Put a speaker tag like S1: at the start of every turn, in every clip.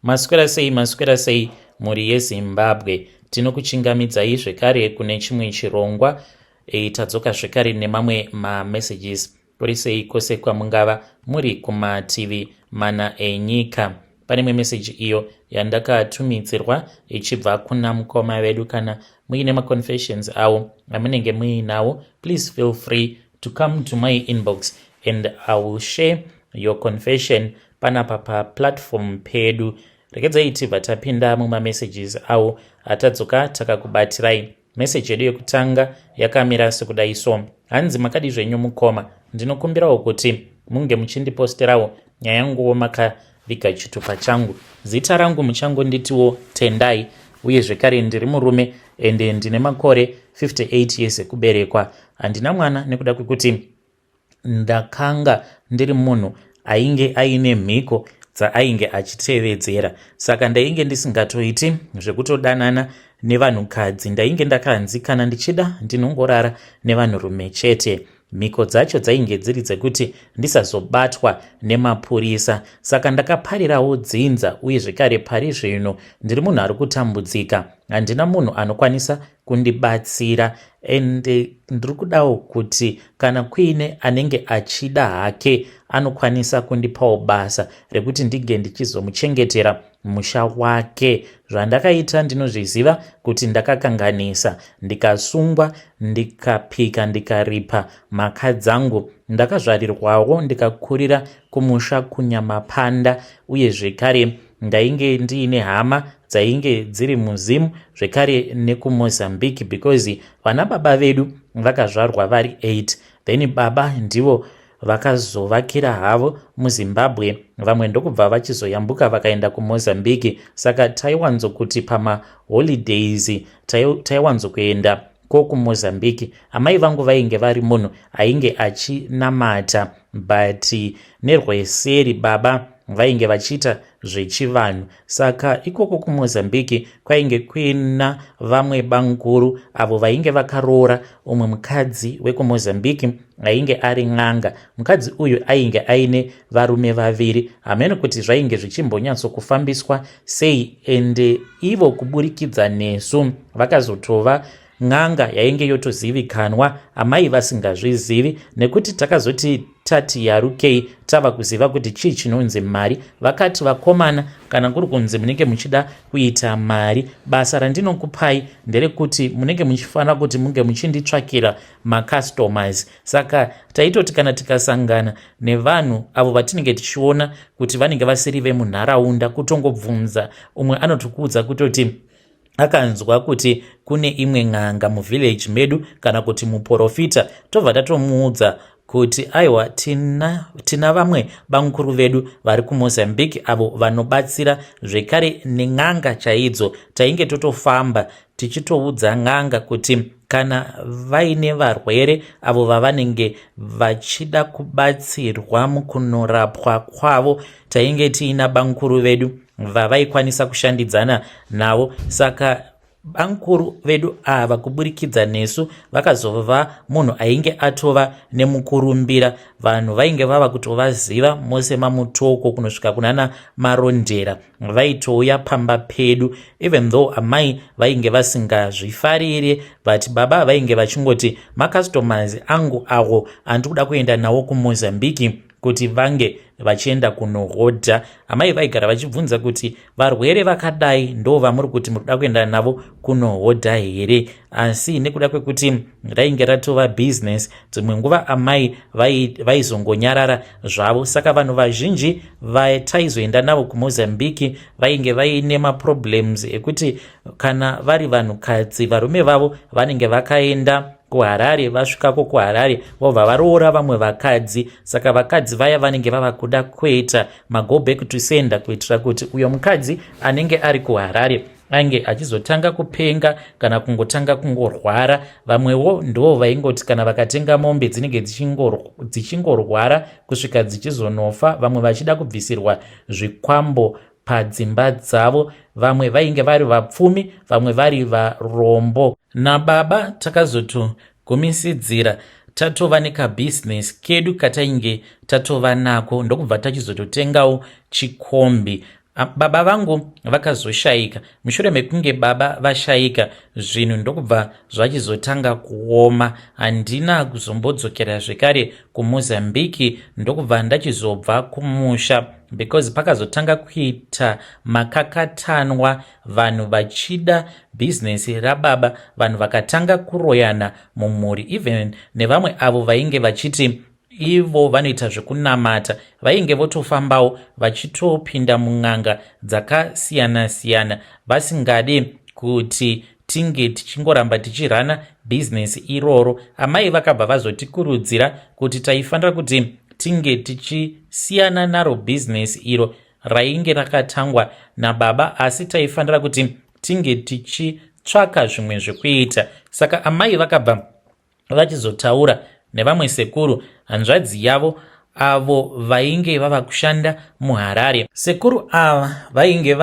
S1: Maswera sei, maswera sei mhuri yeZimbabwe. Tinokuchingamidzai zvekare kune chimwe chirongwa. E, tadzoka zvekare nemamwe mamessages. Kuri sei kwose kwamungava muri kumativi mana enyika. Pane imwe message iyo yandakatumidzirwa ichibva kuna mukoma vedu. Kana muine maconfessions avo amunenge muinawo, please feel free to come to my inbox and I will share your confession panapa paplatform pedu. Regedzai tibva tapinda mumamessages avo atadzoka takakubatirai. Meseji yedu yekutanga yakamira sekudai so. Hanzi, "Makadi zvenyu mukoma? Ndinokumbirawo kuti munge muchindiposterawo nyaya yanguwo makaviga chitupa changu. Zita rangu muchangonditiwo Tendai, uye zvekare ndiri murume ende ndine makore 58 years ekuberekwa. Handina mwana nekuda kwekuti ndakanga ndiri munhu ainge aine mhiko dzaainge achitevedzera, saka ndainge ndisingatoiti zvekutodanana nevanhukadzi. Ndainge ndakanzi kana ndichida ndinongorara nevanhurume chete. Mhiko dzacho dzainge dziri dzekuti ndisazobatwa nemapurisa, saka ndakaparirawo dzinza. Uye zvekare pari zvino ndiri munhu ari kutambudzika, handina munhu anokwanisa kundibatsira, ende ndiri kudawo kuti kana kuine anenge achida hake anokwanisa kundipawo basa rekuti ndinge ndichizomuchengetera musha wake. Zvandakaita ndinozviziva kuti ndakakanganisa, ndikasungwa, ndikapika, ndikaripa mhaka dzangu. Ndakazvarirwawo ndikakurira kumusha kuNyamapanda, uye zvekare ndainge ndiine hama dzainge dziri muZimu zvekare nekuMozambique, because vana baba vedu vakazvarwa vari 8, then baba ndivo vakazovakira havo muZimbabwe, vamwe ndokubva vachizoyambuka vakaenda kuMozambique. Saka taiwanzokuti pamaholidays taiwanzokuenda ko kuMozambique. Amai vangu vainge vari munhu ainge achinamata, but nerweseri baba vainge vachiita zvechivanhu. Saka ikoko kuMozambique kwainge kuina vamwe banguru avo vainge vakaroora umwe mukadzi wekuMozambique ainge ari n'anga. Mukadzi uyu ainge aine varume vaviri, hamene kuti zvainge zvichimbonyatsokufambiswa sei, ende ivo kuburikidza nesu vakazotova n'anga yainge yotozivikanwa, amai vasingazvizivi, nekuti takazoti tati yarukei tava kuziva kuti chii chinonzi mari, vakati, 'Vakomana, kana kuri kunzi munenge muchida kuita mari, basa randinokupai nderekuti munenge muchifanira kuti munge muchinditsvakira macustomers.' Saka taitoti kana tikasangana nevanhu avo vatinenge tichiona kuti vanenge vasiri vemunharaunda, kutongobvunza umwe anotokuudza kutoti akanzwa kuti kune imwe n'anga muvillage medu kana kuti muprofita. Tobva tatomuudza kuti aiwa, tina vamwe bamukuru vedu vari kuMozambique avo vanobatsira zvekare nen'anga chaidzo. Tainge totofamba tichitoudza n'anga kuti kana vaine varwere avo vavanenge vachida kubatsirwa mukunorapwa kwavo, tainge tiina bamukuru vedu vavaikwanisa kushandidzana navo. Saka bamukuru vedu ava kuburikidza nesu vakazova munhu ainge atova nemukurumbira. Vanhu vainge vava kutovaziva mose maMutoko kunosvika kunana Marondera. Vaitouya pamba pedu, even though amai vainge vasingazvifariri, but baba vainge vachingoti macustomers angu awo andiri kuda kuenda nawo kuMozambique kuti vange vachienda kunohodha. Amai vaigara vachibvunza kuti varwere vakadai ndo vamuri kuti muri kuda kuenda navo kunohodha here? Asi nekuda kwekuti rainge ratova business, dzimwe nguva amai vaizongonyarara zvavo. Saka vanhu vazhinji vataizoenda navo kuMozambique vainge vaine maproblems ekuti kana vari vanhukadzi, varume vavo vanenge vakaenda kuHarare, vasvikako kuHarare vobva varoora vamwe vakadzi. Saka vakadzi vaya vanenge vava kuda kuita mago back to sender, kuitira kuti uyo mukadzi anenge ari kuHarare ange achizotanga kupenga kana kungotanga kungorwara. Vamwewo ndo vaingoti kana vakatenga mombe dzinenge dzichingorwara kusvika dzichizonofa, vamwe vachida kubvisirwa zvikwambo padzimba dzavo. Vamwe vainge vari vapfumi, vamwe vari varombo. Nababa takazotogumisidzira tatova nekabhizinesi kedu katainge tatova nako, ndokubva tachizototengawo chikombi. Baba vangu vakazoshaika. Mushure mekunge baba vashaika, zvinhu ndokubva zvachizotanga kuoma. Handina kuzombodzokera zvekare kuMozambique, ndokubva ndachizobva kumusha because pakazotanga kuita makakatanwa, vanhu vachida bhizinesi rababa. Vanhu vakatanga kuroyana mumhuri, even nevamwe avo vainge vachiti ivo vanoita zvekunamata vainge votofambawo vachitopinda mun'anga dzakasiyana-siyana, vasingadi kuti tinge tichingoramba tichirana bhizinesi iroro. Amai vakabva vazotikurudzira kuti taifanira kuti tinge tichisiyana naro bhizinesi iro rainge rakatangwa nababa, asi taifanira kuti tinge tichitsvaka zvimwe zvekuita. Saka amai vakabva vachizotaura nevamwe sekuru hanzvadzi yavo avo vainge vava kushanda muHarare. Sekuru ava vainge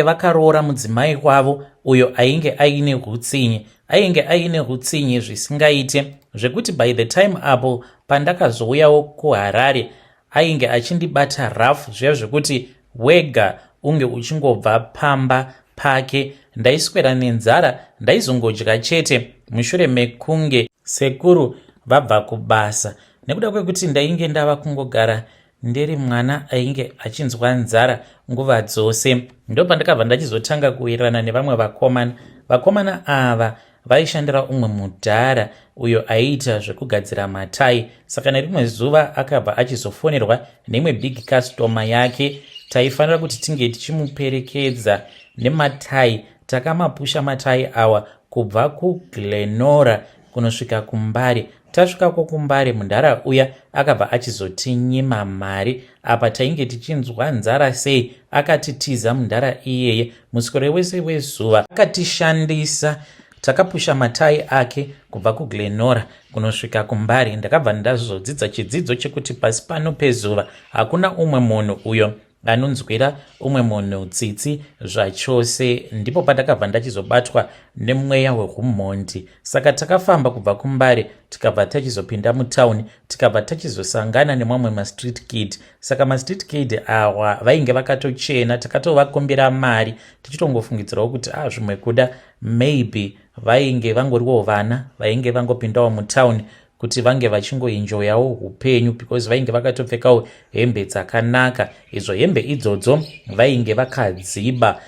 S1: vakaroora mudzimai wavo uyo ainge aine utsinye, ainge aine utsinye zvisingaite, zvekuti by the time apo pandakazouyawo kuHarare ainge achindibata rough zviya zvekuti wega unge uchingobva pamba pake. Ndaiswera nenzara, ndaizongodya chete mushure mekunge sekuru vabva kubasa, nekuda kwekuti ndainge ndava kungogara ndiri mwana ainge achinzwa nzara nguva dzose. Ndopandakabva ndachizotanga kuwirirana nevamwe vakomana. Vakomana ava vaishandira umwe mudhara uyo aiita zvekugadzira matai. Saka nerimwe zuva akabva achizofonerwa neimwe big customer yake, taifanira kuti tinge tichimuperekedza nematai. Takamapusha matai awa kubva kuGlen Norah kunosvika kuMbare. Tasvikako kuMbare, mudhara uya akabva achizotinyima mari. Apa tainge tichinzwa nzara sei. Akatitiza mudhara iyeye muswere wese wezuva, akatishandisa. Takapusha matai ake kubva kuGlen Norah kunosvika kuMbare. Ndakabva ndazodzidza chidzidzo chekuti pasi pano pezuva hakuna umwe munhu uyo anonzwira umwe munhu tsitsi zvachose. Ndipo pandakabva ndachizobatwa nemweya wehumhondi. Saka takafamba kubva kuMbare, tikabva tachizopinda mutauni, tikabva tachizosangana nemamwe mastreet kid. Saka mastreet kid awa vainge vakatochena. Takatovakumbira mari tichitongofungidzirawo kuti a ah, zvimwe kuda maybe vainge vangoriwo vana vainge vangopindawo mutauni kuti vange vachingoenjoyawo upenyu, because vainge vakatopfekawo hembe dzakanaka. Izvo hembe idzodzo vainge vakadziba.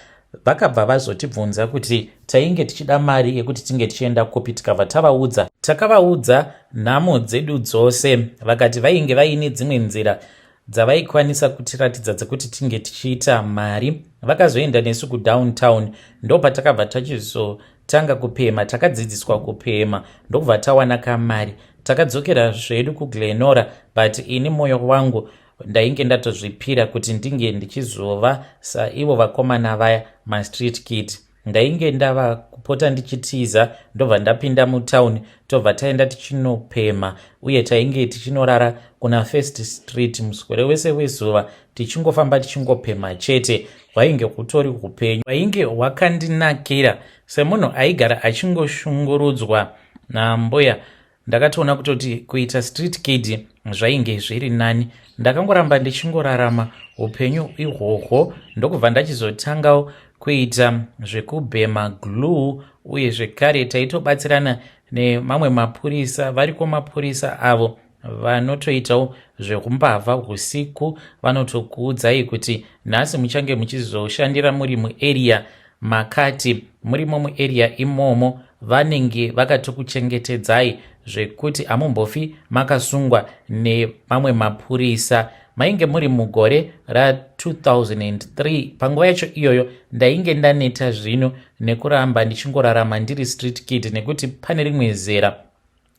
S1: Vakabva vazotibvunza kuti tainge tichida mari yekuti tinge tichienda kupi. Tikabva tavaudza, takavaudza nhamo dzedu dzose. Vakati vainge vaine dzimwe nzira dzavaikwanisa kutiratidza dzekuti tinge tichiita mari. Vakazoenda nesu kudowntown, ndo patakabva tachizotanga kupema. Takadzidziswa kupema, ndokubva tawana kamari. Takadzokera zvedu kuGlen Norah, but ini mwoyo wangu ndainge ndatozvipira kuti ndinge ndichizova saivo vakomana vaya, mastreet kid. Ndainge ndava kupota ndichitiza, ndobva ndapinda mutauni, tobva taenda tichinopema, uye tainge tichinorara kuna First Street muswere wese wezuva, tichingofamba tichingopema chete. Hwainge hutori upenyu hwainge hwakandinakira. Semunhu aigara achingoshungurudzwa nambuya, ndakatoona kutoti kuita street kid zvainge zviri nani. Ndakangoramba ndichingorarama upenyu ihwohwo, ndokubva ndachizotangawo kuita zvekubhema glue, uye zvekare taitobatsirana nemamwe mapurisa. Variko mapurisa avo vanotoitawo zvekumbavha usiku, vanotokuudzai kuti nhasi muchange muchizoshandira muri muarea makati. Murimo muarea imomo vanenge vakatokuchengetedzai zvekuti hamumbofi makasungwa nemamwe mapurisa. Mainge muri mugore ra2003. Panguva yacho iyoyo ndainge ndaneta zvino nekuramba ndichingorarama ndiri street kid, nekuti pane rimwe zera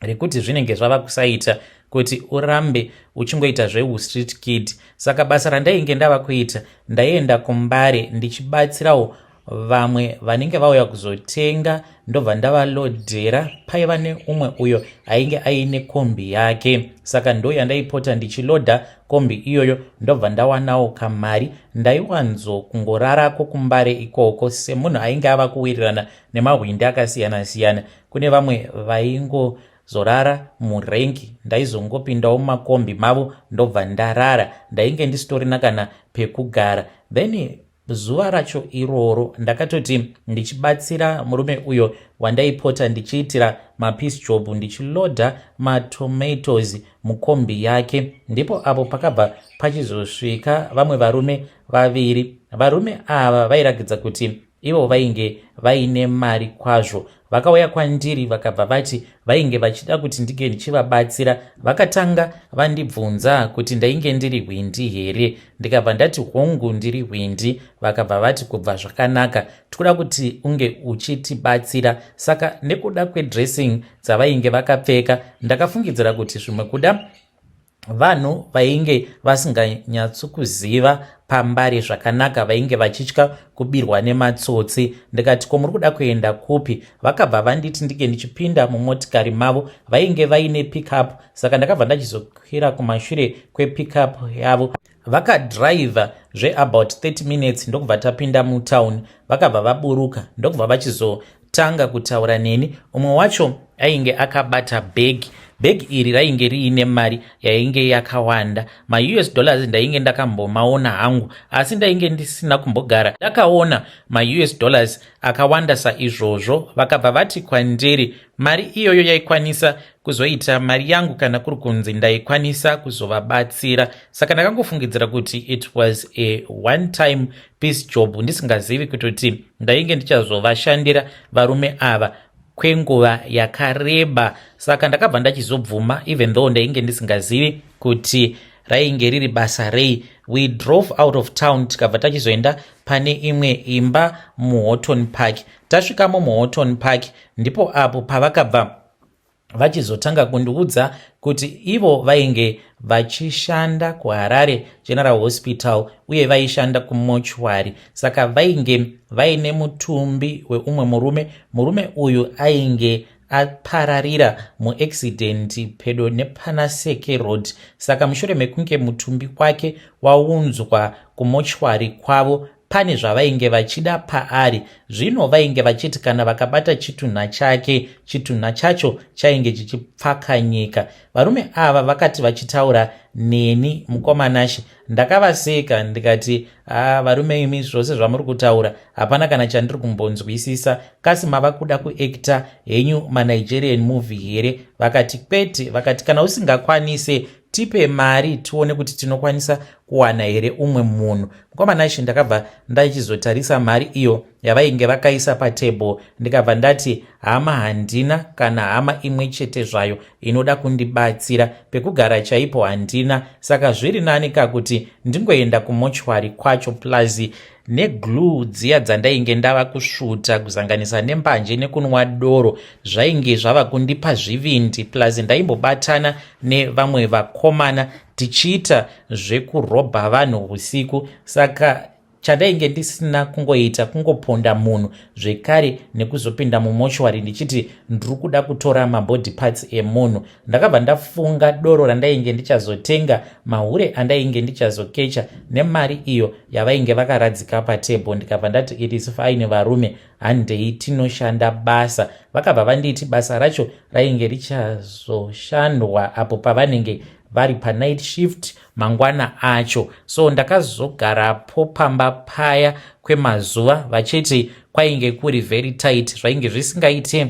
S1: rekuti zvinenge zvava kusaita kuti urambe uchingoita zveustreet kid. Saka basa randainge ndava kuita, ndaienda kuMbare ndichibatsirawo vamwe vanenge vauya kuzotenga, ndobva ndavalodhera. Paiva neumwe uyo ainge aine kombi yake, saka ndo yandaipota ndichilodha kombi iyoyo, ndobva ndawanawo kamari. Ndaiwanzo kungorarako kuMbare ikoko semunhu ainge ava kuwirirana nemahwindi akasiyana-siyana. Kune vamwe vaingo ndaizorara murenki, ndaizongopindawo mumakombi mavo ndobva ndarara. Ndainge ndisitorina kana pekugara. Then zuva racho iroro ndakatoti ndichibatsira murume uyo wandaipota ndichiitira mapiece job, ndichilodha matomatoes mukombi yake, ndipo apo pakabva pachizosvika vamwe varume vaviri. Varume ava vairatidza kuti ivo vainge vaine mari kwazvo. Vakauya kwandiri, vakabva vati vainge vachida kuti ndinge ndichivabatsira. Vakatanga vandibvunza kuti ndainge ndiri hwindi here. Ndikabva ndati, "Hongu, ndiri hwindi." Vakabva vati, "Kubva zvakanaka, tikuda kuti unge uchitibatsira." Saka nekuda kwedressing dzavainge vakapfeka, ndakafungidzira kuti zvimwe kuda vanhu vainge vasinganyatsokuziva pambari zvakanaka, vainge vachitya kubirwa nematsotsi. Ndikati, "Ko muri kuda kuenda kupi?" Vakabva vanditi ndinge ndichipinda mumotikari mavo. Vainge vaine pickup, saka ndakabva ndachizokwira kumashure kwepickup yavo. Vakadhiraivha zveabout 30 minutes, ndokubva tapinda mutown. Vakabva vaburuka, ndokubva vachizotanga kutaura neni. Umwe wacho ainge akabata bhegi. Bhegi iri rainge riine mari yainge yakawanda, maUS dollars. Ndainge ndakambomaona hangu, asi ndainge ndisina kumbogara ndakaona maUS dollars akawanda saizvozvo. Vakabva vati kwandiri mari iyoyo yaikwanisa kuzoita mari yangu kana kuri kunzi ndaikwanisa kuzovabatsira. Saka ndakangofungidzira kuti it was a one time piece job, ndisingazivi kutoti ndainge ndichazovashandira varume ava kwenguva yakareba. Saka ndakabva ndachizobvuma, even though ndainge ndisingazivi kuti rainge riri basa rei. We drove out of town, tikabva tachizoenda pane imwe imba muHoughton Park. Tasvikamo muHoughton Park, ndipo apo pavakabva vachizotanga kundiudza kuti ivo vainge vachishanda kuHarare General Hospital, uye vaishanda kumortuary. Saka vainge vaine mutumbi weumwe murume. Murume uyu ainge apararira muaccident pedo nepanaSeke Road. Saka mushure mekunge mutumbi wake waunzwa kumortuary kwavo, pane zvavainge vachida paari. Zvino vainge vachiti kana vakabata chitunha chake, chitunha chacho chainge chichipfakanyika. Varume ava vakati vachitaura neni, mukomanashe, ndakavaseka ndikati, "A, varume imi, zvose zvamuri kutaura hapana kana chandiri kumbonzwisisa. Kasi mava kuda kuacta henyu maNigerian movie here?" Vakati, "Kwete." Vakati, "Kana usingakwanise, tipe mari tione kuti tinokwanisa kuwana here umwe munhu." Mukomanashe, ndakabva ndachizotarisa mari iyo yavainge vakaisa patable, ndikabva ndati, "Hama, handina kana hama imwe chete zvayo inoda kundibatsira. Pekugara chaipo handina. Saka zviri nani kakuti ndingoenda kumortuary kwacho." Plus neglue dziya dzandainge ndava kusvuta, kuzanganisa nembanje nekunwa doro, zvainge zvava kundipa zvivindi. Plus ndaimbobatana nevamwe vakomana tichiita zvekurobha vanhu usiku, saka chandainge ndisina kungoita kungoponda munhu zvekare nekuzopinda mumortuary ndichiti ndiri kuda kutora mabody parts emunhu. Ndakabva ndafunga doro randainge ndichazotenga, mahure andainge ndichazokecha nemari iyo yavainge vakaradzika patable. Ndikabva ndati, "It is fine, varume, handei tinoshanda basa." Vakabva vanditi basa racho rainge richazoshandwa apo pavanenge vari panight shift mangwana acho. So ndakazogarapo pamba paya kwemazuva, vachiti kwainge kuri very tight, zvainge zvisingaite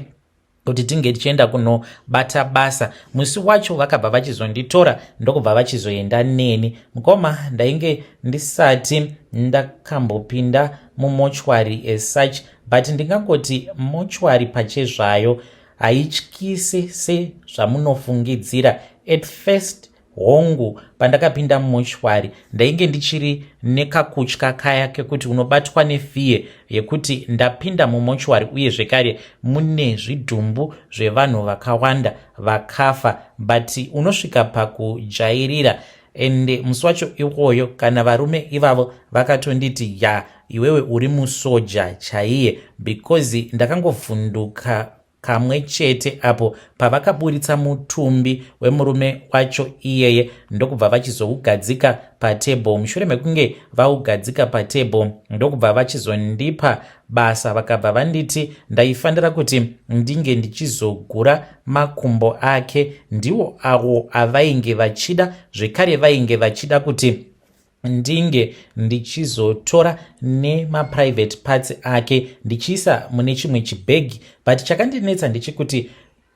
S1: kuti tinge tichienda kunobata basa. Musi wacho vakabva vachizonditora, ndokubva vachizoenda neni. Mukoma, ndainge ndisati ndakambopinda mumortuary as such, but ndingangoti mortuary pachezvayo haityisi sezvamunofungidzira. At first, hongu, pandakapinda mumortuary ndainge ndichiri nekakutya kaya kekuti unobatwa nefear yekuti ndapinda mumortuary, uye zvekare mune zvidhumbu zvevanhu vakawanda vakafa, but unosvika pakujairira. Ende musi wacho iwoyo, kana varume ivavo vakatonditi, "Ya, iwewe uri musoja chaiye," because ndakangovhunduka. Kamwe chete apo pavakaburitsa mutumbi wemurume wacho iyeye ndokubva vachizougadzika patable. Mushure mekunge vaugadzika patable, ndokubva vachizondipa basa. Vakabva vanditi ndaifanira kuti ndinge ndichizogura makumbo ake, ndiwo awo avainge vachida. Zvekare vainge vachida kuti ndinge ndichizotora nemaprivate parts ake ndichiisa mune chimwe chibhegi. But chakandinetsa ndechekuti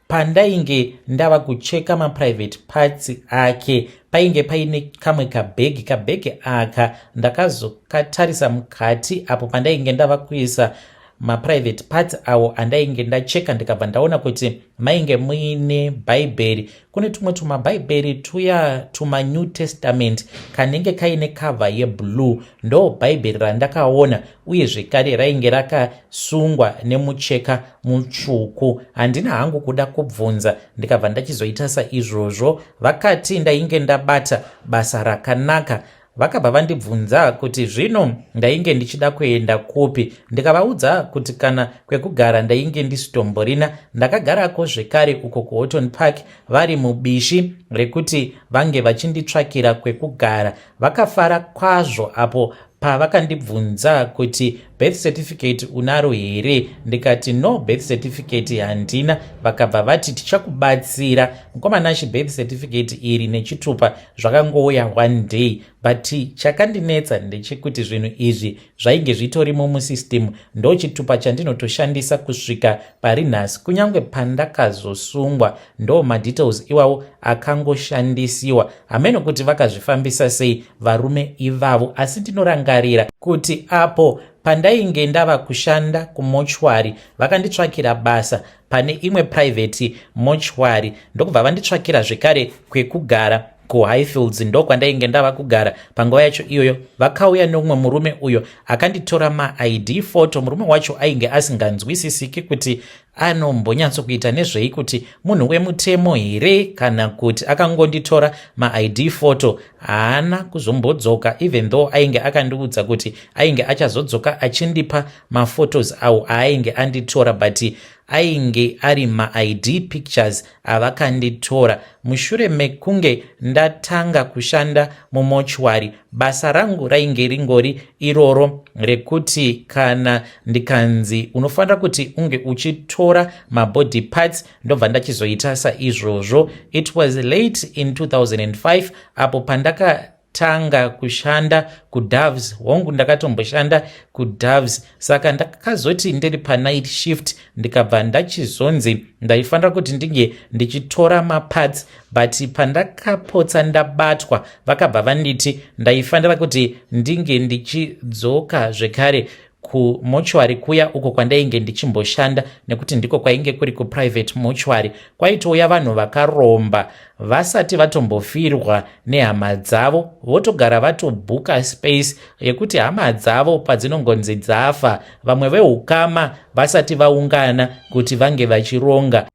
S1: pandainge ndava kucheka maprivate parts ake, painge paine kamwe kabhegi. Kabhegi aka ndakazokatarisa mukati apo pandainge ndava kuisa maprivate parts awo andainge ndacheka, ndikabva ndaona kuti mainge muine Bhaibheri. Kune tumwe tumabhaibheri tuya tumaNew Testament kanenge kaine cover yeblue. Ndo Bhaibheri randakaona, uye zvekare rainge rakasungwa nemucheka mutsvuku. Handina hangu kuda kubvunza, ndikabva ndachizoita saizvozvo. Vakati ndainge ndabata basa rakanaka. Vakabva vandibvunza kuti zvino ndainge ndichida kuenda kupi. Ndikavaudza kuti kana kwekugara ndainge ndisitomborina. Ndakagarako zvekare uko kuHorton Park. Vari mubishi rekuti vange vachinditsvakira kwekugara. Vakafara kwazvo apo pavakandibvunza kuti, "Birth certificate unaro here?" Ndikati, "No, birth certificate handina." Vakabva vati, "Tichakubatsira, mukoma Nashi." Birth certificate iri nechitupa zvakangouya one day, but chakandinetsa ndechekuti zvinhu izvi zvainge zvitorimo musystem. Ndo chitupa chandinotoshandisa kusvika pari nhasi. Kunyange pandakazosungwa, ndo madetails iwawo akangoshandisiwa. Hameno kuti vakazvifambisa sei varume ivavo, asi ndinorangarira kuti apo pandainge ndava kushanda kumochwari, vakanditsvakira basa pane imwe private mochwari, ndokubva vanditsvakira zvekare kwekugara kuHighfields, ndo kwandainge ndava kugara panguva yacho iyoyo. Vakauya neumwe murume uyo akanditora maID photo. Murume wacho ainge asinganzwisisiki kuti anombonyatsokuita nezvei, kuti munhu wemutemo here kana kuti. Akangonditora maID photo, haana kuzombodzoka, even though ainge akandiudza kuti ainge achazodzoka achindipa maphotos awo aainge anditora, but ainge ari maID pictures avakanditora. Mushure mekunge ndatanga kushanda mumochwari, basa rangu rainge ringori iroro rekuti kana ndikanzi unofanira kuti unge uchitora mabody parts, ndobva ndachizoita saizvozvo. It was late in 2005 apo pandakatanga kushanda kuDoves. Hongu, ndakatomboshanda kuDoves. Saka ndakazoti ndiri panight shift, ndikabva ndachizonzi ndaifanira kuti ndinge ndichitora maparts, but pandakapotsa ndabatwa, vakabva vanditi ndaifanira kuti ndinge ndichidzoka zvekare kumochwari kuya uko kwandainge ndichimboshanda, nekuti ndiko kwainge kuri kuprivate mochwari. Kwaitouya vanhu vakaromba vasati vatombofirwa nehama dzavo, votogara vatobhuka space yekuti hama dzavo padzinongonzi dzafa, vamwe veukama vasati vaungana kuti vange vachironga,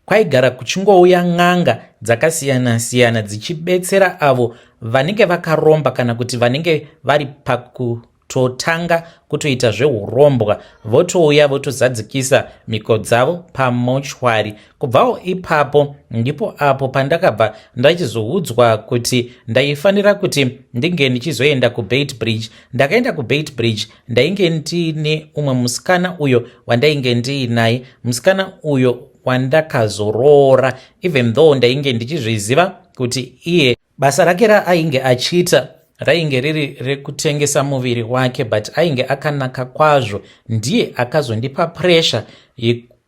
S1: kwaigara kuchingouya n'anga dzakasiyana-siyana dzichibetsera avo vanenge vakaromba kana kuti vanenge vari pakutotanga kutoita zveurombwa. Votouya votozadzikisa mhiko dzavo pamochwari. Kubvawo ipapo ndipo apo pandakabva ndachizoudzwa kuti ndaifanira kuti ndinge ndichizoenda kuBeitbridge. Ndakaenda kuBeitbridge. Ndainge ndiine umwe musikana uyo wandainge ndiinaye, musikana uyo wandakazoroora, even though ndainge ndichizviziva kuti iye basa rake raainge achiita rainge riri rekutengesa muviri wake, but ainge akanaka kwazvo. Ndiye akazondipa pressure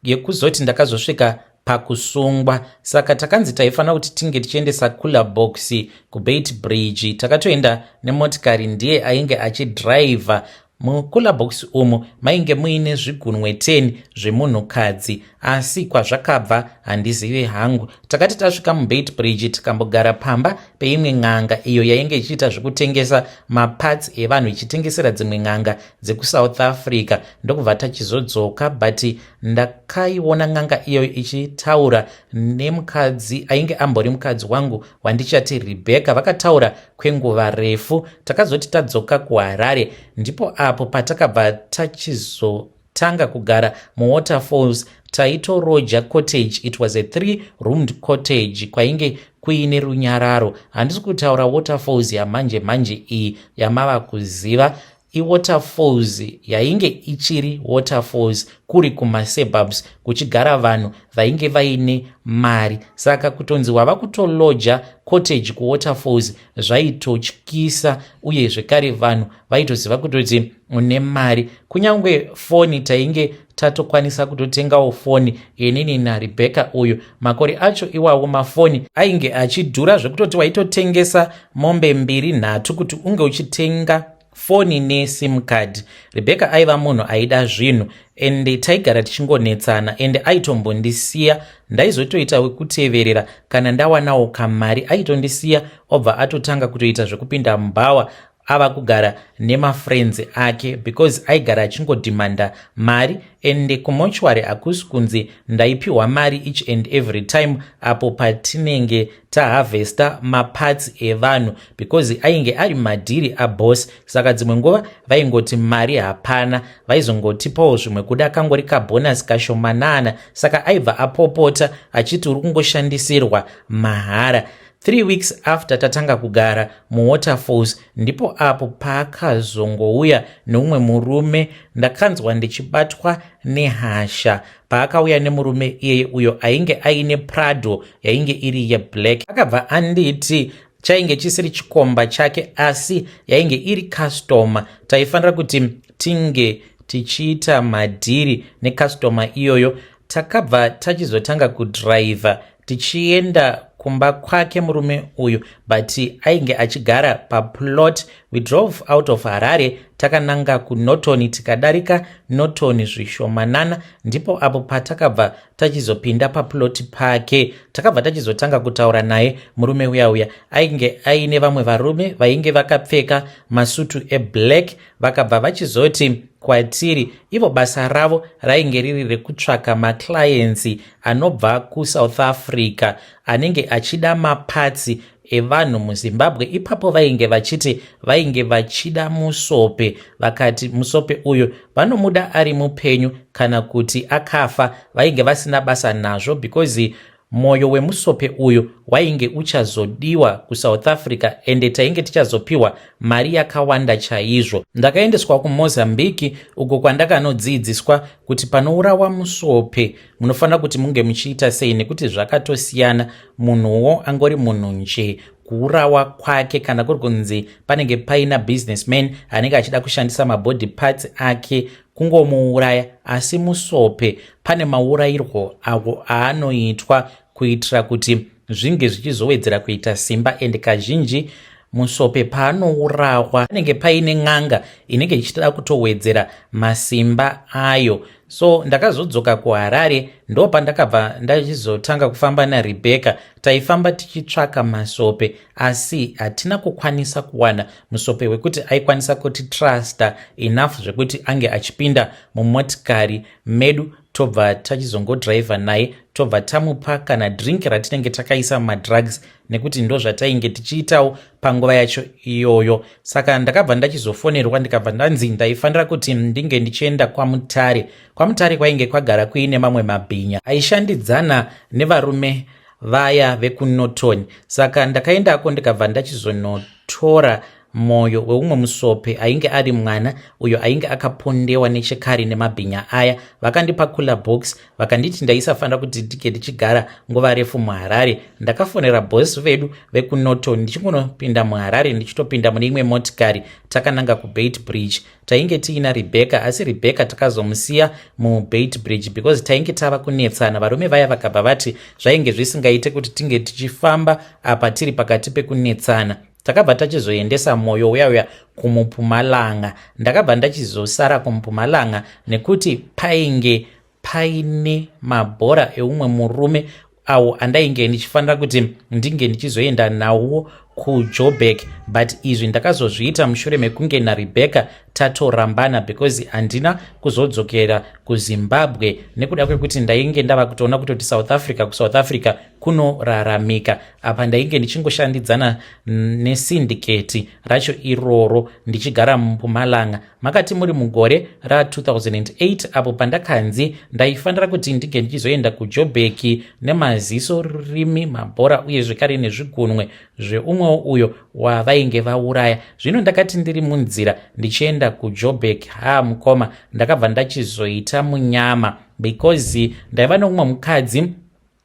S1: yekuzoti ndakazosvika pakusungwa. Saka takanzi taifanira kuti tinge tichiendesa cooler box kuBeitbridge. Takatoenda nemotikari, ndiye ainge achidhiraivha. Mucooler box umu mainge muine zvigunwe 10 zvemunhukadzi, asi kwazvakabva handizivi hangu. Takati tasvika muBeitbridge, tikambogara pamba peimwe n'anga iyo yainge ichiita zvekutengesa maparts evanhu, ichitengesera dzimwe n'anga dzekuSouth Africa, ndokubva tachizodzoka. But ndakaiona n'anga iyoyo ichitaura nemukadzi ainge ambori mukadzi wangu wandichati Rebecca. Vakataura kwenguva refu. Takazoti tadzoka kuHarare, ndipo apo patakabva tachizo. Tanga kugara muWaterfalls, taitoroja cottage. It was a three roomed cottage kwainge kuine runyararo. Handisi kutaura Waterfalls yamanje manje iyi yamava kuziva. IWaterfalls yainge ichiri Waterfalls, kuri kumasuburbs, kuchigara vanhu vainge vaine mari. Saka kutonzi wava kutoloja cottage kuWaterfalls zvaitotyisa, uye zvekare vanhu vaitoziva kutoti une mari. Kunyange foni tainge tatokwanisa kutotengawo foni, inini naRebecca uyu. Makore acho iwawo mafoni ainge achidhura zvekutoti waitotengesa mombe mbiri, nhatu kuti unge uchitenga foni neSIM card. Rebecca aiva munhu aida zvinhu, ende taigara tichingonetsana, ende aitombondisiya. Ndaizotoita wekuteverera kana ndawanawo kamari. Aitondisiya, obva atotanga kutoita zvekupinda mubhawa, ava kugara nemafriends ake, because aigara achingodhimanda mari. Ende kumochwari hakusi kunzi ndaipiwa mari each and every time apo patinenge tahavhesta maparts evanhu, because ainge ari madhiri aboss. Saka dzimwe nguva vaingoti mari hapana, vaizongotipawo zvimwe kuda kangori kabhonasi kashomanana. Saka aibva apopota achiti uri kungoshandisirwa mahara. 3 weeks after tatanga kugara muWaterfalls, ndipo apo paakazongouya neumwe murume. Ndakanzwa ndichibatwa nehasha paakauya nemurume iyeye, uyo ainge aine Prado yainge iri yeblack. Akabva anditi chainge chisiri chikomba chake, asi yainge iri customer. Taifanira kuti tinge tichiita madhiri necustomer iyoyo. Takabva tachizotanga kudhiraivha tichienda kumba kwake murume uyu, but ainge achigara paplot. We drove out of Harare takananga kuNorton. Tikadarika Norton zvishomanana, ndipo apo patakabva tachizopinda paplot pake. Takabva tachizotanga kutaura naye murume uya uya. Ainge aine vamwe varume vainge vakapfeka masutu eblack. Vakabva vachizoti kwatiri ivo basa ravo rainge riri rekutsvaka maclients anobva kuSouth Africa anenge achida maparts evanhu muZimbabwe. Ipapo vainge vachiti vainge vachida musope. Vakati musope uyu vanomuda ari mupenyu kana kuti akafa, vainge vasina basa nazvo, because mwoyo wemusope uyu wainge uchazodiwa kuSouth Africa, ende tainge tichazopiwa mari yakawanda chaizvo. Ndakaendeswa kuMozambique, uko kwandakanodzidziswa kuti panourawa musope munofanira kuti munge muchiita sei, nekuti zvakatosiyana. Munhuwo angori munhu nje, kuurawa kwake kana kuri kunzi panenge paina businessman anenge achida kushandisa mabody parts ake, kungomuuraya. Asi musope pane maurayirwo awo aanoitwa kuitira kuti zvinge zvichizowedzera kuita simba. And kazhinji musope paanourawa panenge paine n'anga inenge ichida kutowedzera masimba ayo. So ndakazodzoka kuHarare, ndo pandakabva ndachizotanga kufamba naRebecca. Taifamba tichitsvaka masope, asi hatina kukwanisa kuwana musope wekuti aikwanisa kutitrusta enough zvekuti ange achipinda mumotikari medu, tobva tachizongodhiraivha naye, tobva tamupa kana drink ratinenge takaisa mumadrugs, nekuti ndo zvatainge tichiitawo panguva yacho iyoyo. Saka ndakabva ndachizofonerwa, ndikabva ndanzi ndaifanira kuti ndinge ndichienda kwaMutare. KwaMutare kwainge kwagara kuine mamwe mabhinya aishandidzana nevarume vaya vekuNorton. Saka ndakaendako, ndikabva ndachizonotora mwoyo weumwe musope ainge ari mwana, uyo ainge akapondewa nechekare nemabhinya aya. Vakandipa cooler box, vakanditi ndaisafanira kuti ndinge ndichigara nguva refu muHarare. Ndakafonera bosi vedu vekuNorton. Ndichingonopinda muHarare, ndichitopinda mune imwe motikari, takananga kuBeitbridge. Tainge tiina Rebecca, asi Rebecca takazomusiya muBeitbridge because tainge tava kunetsana. Varume vaya vakabva vati zvainge zvisingaite kuti tinge tichifamba apa tiri pakati pekunetsana. Takabva tachizoendesa mwoyo uya uya kuMupumalanga. Ndakabva ndachizosara kuMupumalanga nekuti painge paine mabhora eumwe murume awo andainge ndichifanira kuti ndinge ndichizoenda nawo kuJoburg, but izvi ndakazozviita mushure mekunge naRebecca tatorambana, because handina kuzodzokera kuZimbabwe nekuda kwekuti ndainge ndava kutoona kutoti South Africa, kuSouth Africa Kunoraramika. Apa ndainge ndichingoshandidzana nesindiketi racho iroro ndichigara muMpumalanga. Makati muri mugore ra2008 apo pandakanzi ndaifanira kuti ndinge ndichizoenda kuJobheki nemaziso, rurimi, mabhora uye zvekare nezvigunwe zveumwewo uyo wavainge vauraya. Zvino ndakati ndiri munzira ndichienda kuJobek, ha mukoma, ndakabva ndachizoita munyama because ndaiva neumwe mukadzi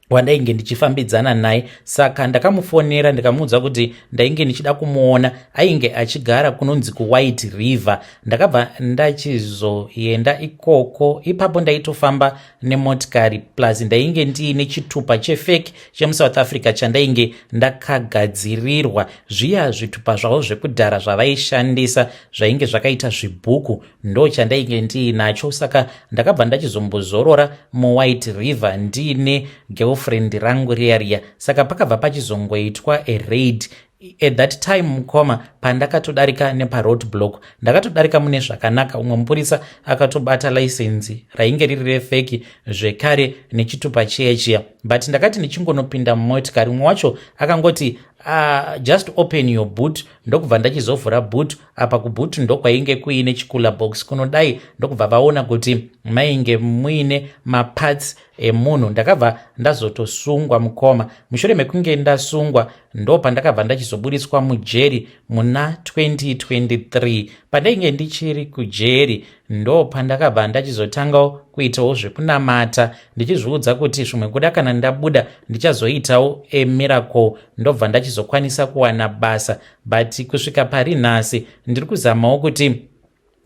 S1: wandainge ndichifambidzana naye. Saka ndakamufonera ndikamuudza kuti ndainge ndichida kumuona. Ainge achigara kunonzi kuWhite River. Ndakabva ndachizoenda ikoko. Ipapo ndaitofamba nemotikari, plus ndainge ndiine chitupa chefake chemuSouth Africa chandainge ndakagadzirirwa. Zviya zvitupa zvavo zvekudhara zvavaishandisa zvainge zvakaita zvibhuku, ndo chandainge ndiinacho. Saka ndakabva ndachizombozorora muWhite River ndiine girlfriend rangu riya riya. Saka pakabva pachizongoitwa a raid at that time, mukoma. Pandakatodarika neparoad block, ndakatodarika mune zvakanaka. Umwe mupurisa akatobata license rainge riri refake zvekare nechitupa chiya chiya, but ndakati ndichingonopinda mumotikari, umwe wacho akangoti, "Just open your boot." Ndokubva ndachizovhura boot. Apa kuboot ndokwainge kuine chicooler box kunodai. Ndokubva vaona kuti mainge muine maparts emunhu. Ndakabva ndazotosungwa, mukoma. Mushure mekunge ndasungwa, ndo pandakabva ndachizoburiswa mujeri muna 2023. Pandainge ndichiri kujeri, ndo pandakabva ndachizotangawo kuitawo zvekunamata, ndichizviudza kuti zvimwe kuda kana ndabuda ndichazoitawo a miracle, ndobva ndachizokwanisa kuwana basa. But kusvika pari nhasi ndiri kuzamawo kuti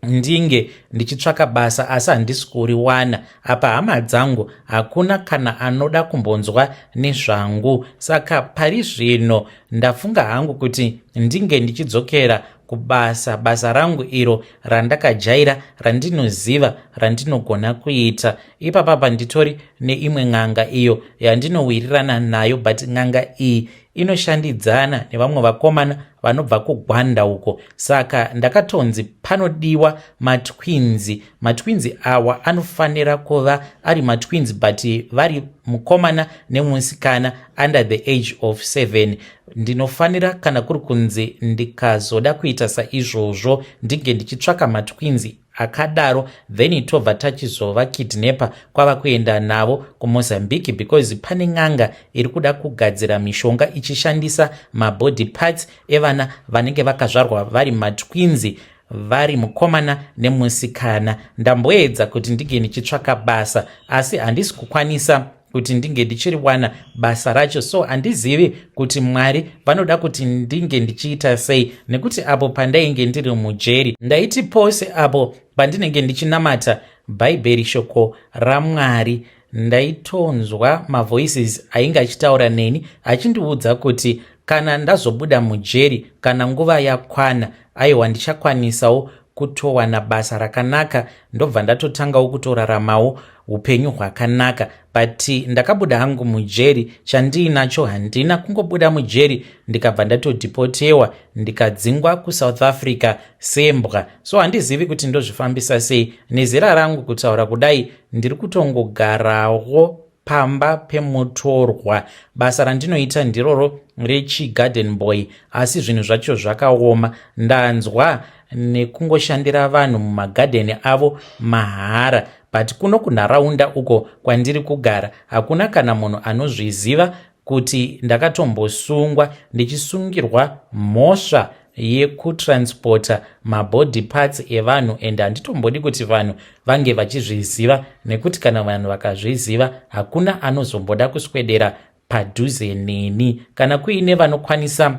S1: ndinge ndichitsvaka basa, asi handisi kuriwana. Apa hama dzangu hakuna kana anoda kumbonzwa nezvangu. Saka pari zvino ndafunga hangu kuti ndinge ndichidzokera kubasa, basa rangu iro randakajaira, randinoziva, randinogona kuita. Ipapapa nditori neimwe n'anga iyo yandinowirirana nayo, but n'anga iyi inoshandidzana nevamwe vakomana vanobva kuGwanda uko. Saka ndakatonzi panodiwa matwins. Matwins awa anofanira kuva ari matwins, but vari mukomana nemusikana under the age of 7. Ndinofanira, kana kuri kunzi ndikazoda kuita saizvozvo, ndinge ndichitsvaka matwins akadaro, then tobva tachizova kidnapa kwava kuenda navo kuMozambique, because pane n'anga iri kuda kugadzira mishonga ichishandisa mabody parts evana vanenge vakazvarwa vari matwins, vari mukomana nemusikana. Ndamboedza kuti ndinge ndichitsvaka basa, asi handisi kukwanisa kuti ndinge ndichiriwana basa racho. So handizivi kuti Mwari vanoda kuti ndinge ndichiita sei, nekuti apo pandainge ndiri mujeri, ndaiti pose apo pandinenge ndichinamata Bhaibheri, shoko raMwari, ndaitonzwa mavoices ainge achitaura neni achindiudza kuti kana ndazobuda mujeri, kana nguva yakwana, aiwa, ndichakwanisawo kutowana basa rakanaka, ndobva ndatotangawo kutoraramawo upenyu hwakanaka. But ndakabuda hangu mujeri, chandiinacho handina. Kungobuda mujeri, ndikabva ndatodhipotewa, ndikadzingwa kuSouth Africa sembwa. So handizivi kuti ndozvifambisa sei nezera rangu. Kutaura kudai, ndiri kutongogarawo pamba pemutorwa. Basa randinoita ndiroro rechigarden boy, asi zvinhu zvacho zvakaoma. Ndanzwa nekungoshandira vanhu mumagadheni avo mahara, but kuno kunharaunda uko kwandiri kugara hakuna kana munhu anozviziva kuti ndakatombosungwa, ndichisungirwa mhosva yekutranspota mabody parts evanhu. And handitombodi kuti vanhu vange vachizviziva, nekuti kana vanhu vakazviziva, hakuna anozomboda kuswedera padhuze neni. Kana kuine vanokwanisa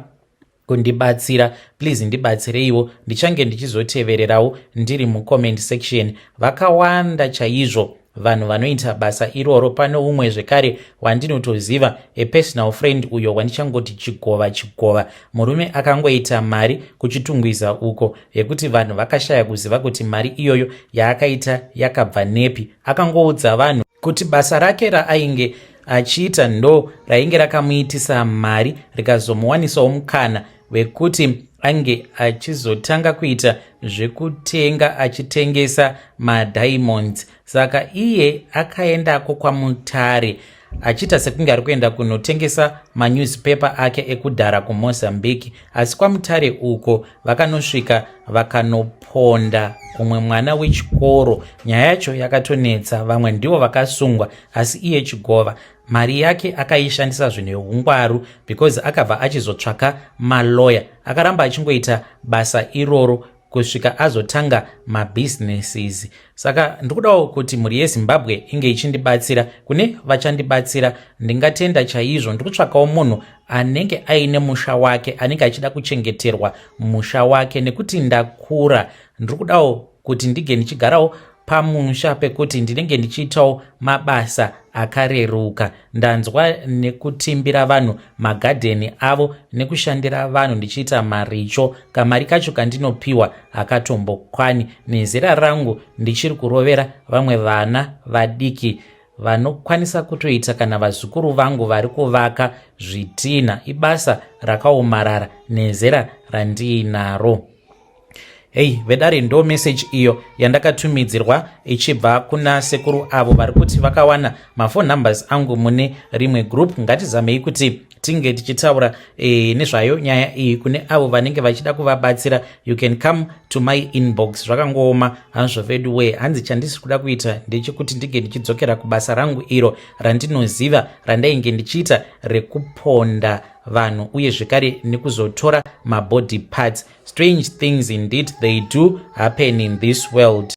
S1: kundibatsira, please ndibatsireiwo. Ndichange ndichizotevererawo ndiri mucomment section. Vakawanda chaizvo vanhu vanoita basa iroro. Pane umwe zvekare wandinotoziva, a personal friend, uyo wandichangoti Chigova. Chigova murume akangoita mari kuChitungwiza uko yekuti vanhu vakashaya kuziva kuti mari iyoyo yaakaita yakabva nepi. Akangoudza vanhu kuti basa rake raainge achiita ndo rainge rakamuitisa mari, rikazomuwanisawo mukana wekuti ange achizotanga kuita zvekutenga achitengesa madiamonds. Saka iye akaendako kwaMutare. achiita sekunge ari kuenda kunotengesa manewspaper ake ekudhara kuMozambique, asi kwaMutare uko vakanosvika vakanoponda umwe mwana wechikoro. Nyaya yacho yakatonetsa, vamwe ndivo vakasungwa, asi iye Chigova mari yake akaishandisa zvine ungwaru because akabva achizotsvaka maloya. Akaramba achingoita basa iroro kusvika azotanga mabusinesses. Saka ndikudawo kuti mhuri yeZimbabwe inge ichindibatsira. Kune vachandibatsira ndingatenda chaizvo. Ndiri kutsvakawo munhu anenge aine musha wake, anenge achida kuchengeterwa musha wake, nekuti ndakura. Ndiri kudawo kuti ndige ndichigarawo pamusha pekuti ndinenge ndichiitawo mabasa akareruka. Ndanzwa nekutimbira vanhu magadheni avo nekushandira vanhu ndichiita maricho. Kamari kacho kandinopiwa hakatombokwana nezera rangu. Ndichiri kurovera vamwe vana vadiki vanokwanisa kutoita kana vazukuru vangu vari kuvaka zvitina. Ibasa rakaomarara nezera randiinaro. Hei vedare, ndo meseji iyo yandakatumidzirwa ichibva kuna sekuru avo vari kuti vakawana maphone numbers angu mune rimwe group. Ngatizamei kuti tinge tichitaura nezvayo nyaya iyi. Kune avo vanenge vachida kuvabatsira, you can come to my inbox. Zvakangooma hazvo vedu we. Hanzi chandisi kuda kuita ndechekuti ndinge ndichidzokera kubasa rangu iro randinoziva randainge ndichiita rekuponda vanhu uye zvekare nekuzotora mabody parts. Strange things indeed, they do happen in this world.